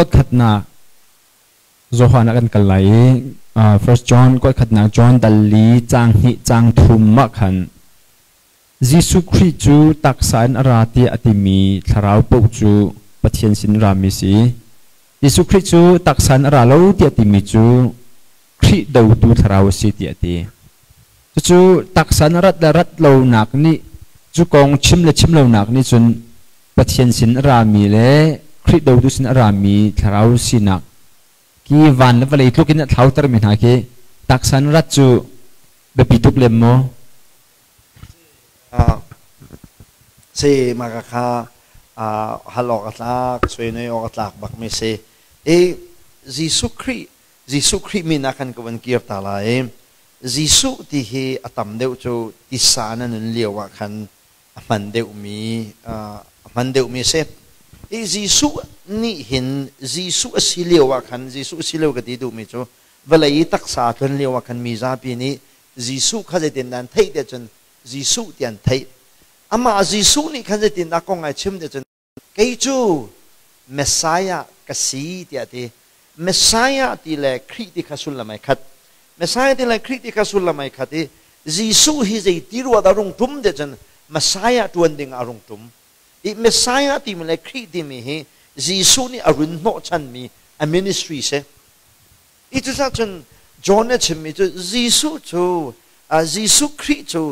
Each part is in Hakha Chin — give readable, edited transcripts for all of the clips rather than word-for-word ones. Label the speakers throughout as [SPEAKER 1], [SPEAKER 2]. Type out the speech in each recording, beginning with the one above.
[SPEAKER 1] Kuat khatnak Johan ah kan kal lai i First John kuat khatnak John dal li caang hnih caang thum ah khan Jesuh Khrih cu taksa in a ra tiah a timi thlarau paoh cu Pathian sin rami si. Jesuh Khrih cu taksa in a ra lo tiah timi cu Khrih dotu thlarau a si tiah a ti. Cucu taksa in a rat le rat lonak nih cu kong chim le chim lonak nih cun Pathian sin a rami le Khrih dotu sin a rami thlarau sinak ki van le vawlei tluk in a thlautermi hna khi taksa in rat cu biapi tuk lem maw?
[SPEAKER 2] Si mah ka kha hal awk a tlak, suai awk a tlak bakmi si. I Jesuh Khrih Jesuh Khrih min ah khan ka van kir ta lai. Jesuh ti hi a tam deuh cu tisa na nun lio ah khan a hman deuhmi a hman deuhmi a si. I Jesuh nih hin Jesuh a si lio ah khan Jesuh a si lio ka ti duhmi cu vawlei i taksa a tlun lio ah khan mi zapi nih Jesuh kha zeitin dah an theih tiah cun Jesuh ti an theih. Amah Jesuh nih khan zeitin dah kong ai chim tiah cun kei cu Messiah ka si tiah a ti. Messiah ti le Khrih ti kha sullam ai khat. Messiah ti le Khrih ti kha sullam ai khat i Jesuh hi zei ti rua dah rung ṭum tiah cun Messiah ṭuan ding ah a rung ṭum. I Messiah timi le Khrih timi hi Jesuh nih a run hnawhchanmi a ministry si. I cucaah cun John nih a chimmi cu Jesuh cu Jesuh Khrih cu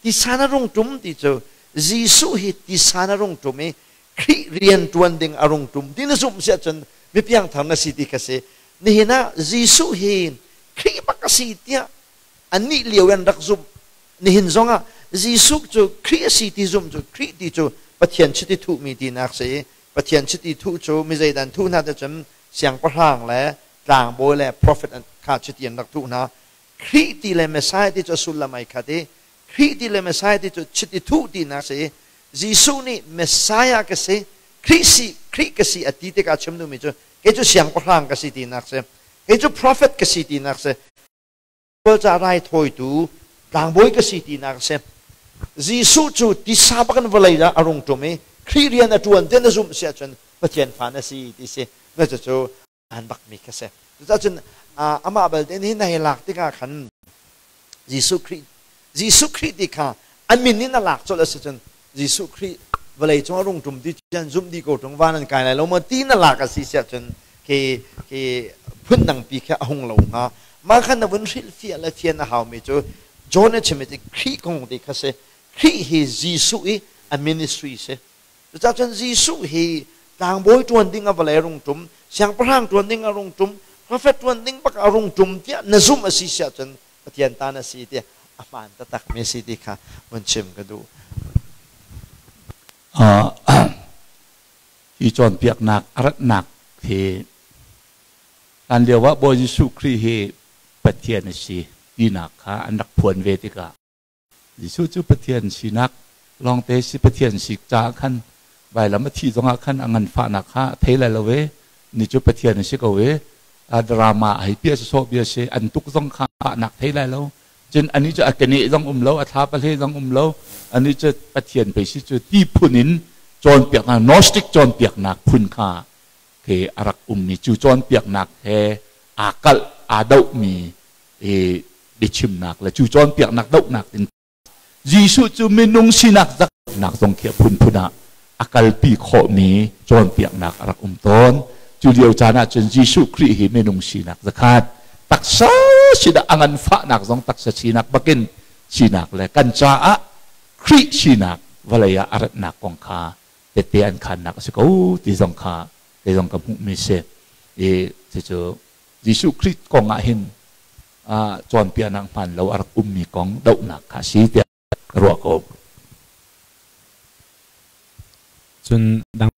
[SPEAKER 2] tisan a rung ṭum ti cu Jesuh hi tisan a rung ṭum i Khrih rian ṭuan ding a rung ṭum ti na zumh si ahcun mi piangthar na si ti kha si. Nihin ah Jesuh hi Khrih bak a si tiah annih lio in an rak zumh. Nihin zongah Jesuh cu Khrih a si ti zumh cu Khrih ti cu Pathian chiti thuhmi tinak si i Pathian chiti thuh cu mi zeidah an thuh hna ti cun siangpahrang le tlangbawi le profet kha chiti an rak thuh hna. Khrih ti le Messiah ti cu a sullam ai khat i Khrih ti le Messiah ti cu chiti thuh tinak si i Jesuh nih Messiah ka si, Khrih si, Khrih ka si a ti tikah chim duhmi cu kei cu siangpahrang ka si tinak si, kei cu prophet ka si tinak si, ca raithawitu tlangbawi ka si tinak si. Jesuh cu tisa bak in vawlei ah a rung ṭum i Khrih rian a ṭuan ti na zumh si ahcun Pathian fa na si ti si. Na cucu aan bakmi kha si. Cucaah cun amah balte nih na hei lak tikah khan Jesuh Khrih Jesuh Khrih ti kha a min in a lak colh a si cun Jesuh Khrih vawlei cung a rung ṭum ti cu zumh dih ko ṭung van an kai lai lo maw ti na lak a si siah cun khi khi phun dangpi khi a hung lo hnga. Mah khan na vun hrilhfiah le fian a haumi cu John a chimmi cu Khrih kong ti kha si. Khrih hi Jesuh i a ministry si. Cucaah cun Jesuh hi tlangbawi ṭuan ding a vawlei a rung ṭum, siangpahrang ṭuan ding a rung ṭum, profet ṭuan ding bak a rung ṭum tiah na zumh a si siah cun Pathian ta na si tiah a hmaan taktakmi a si ti kha vun chim ka duh.
[SPEAKER 3] Hi cawnpiaknak a ratnak hi hlan lio ah Bawi Jesuh Khrih hi Pathian a si tinak kha an rak phuan ve tikah Jesuh cu Pathian sinak lawngte si Pathian si caah khan vailam a thih zongah khan a nganfahnak kha a thei lai lo i ni cu Pathian a si ko i a drama a hei piah sawsawh bia si an tuk zong kha fahnak thei lai lo cun anih cu a keneh zong um lo a thla pahle zong um lo anih cu Pathian pei si cu ti phun in cawnpiaknak Gnostic cawnpiaknak phun kha khi a rak ummi cu cawnpiaknak he aa kalh aa dohmi i biachimnak le cu cawnpiaknak dohnak in Jesuh cu minung sinak zaknak zong khi a phunphun ah a kalpi khawhmi cawnpiaknak a rak um tawn. Cu lio caan ah cun Jesuh Khrih hi minung sinak zakhat taksa sinak a nganfahnak zong taksa sinak bakin sinak le kan caah Khrih sinak vawlei ah a ratnak kong kha tette an khannak a si ko ti zong kha kei zong ka hmuhmi si. I cucu Jesuh Khrih kong ah hin cawnpiaknak hmaan lo a rak ummi kong dohnak kha a si tiah ka ruah ko.
[SPEAKER 1] Cun dang.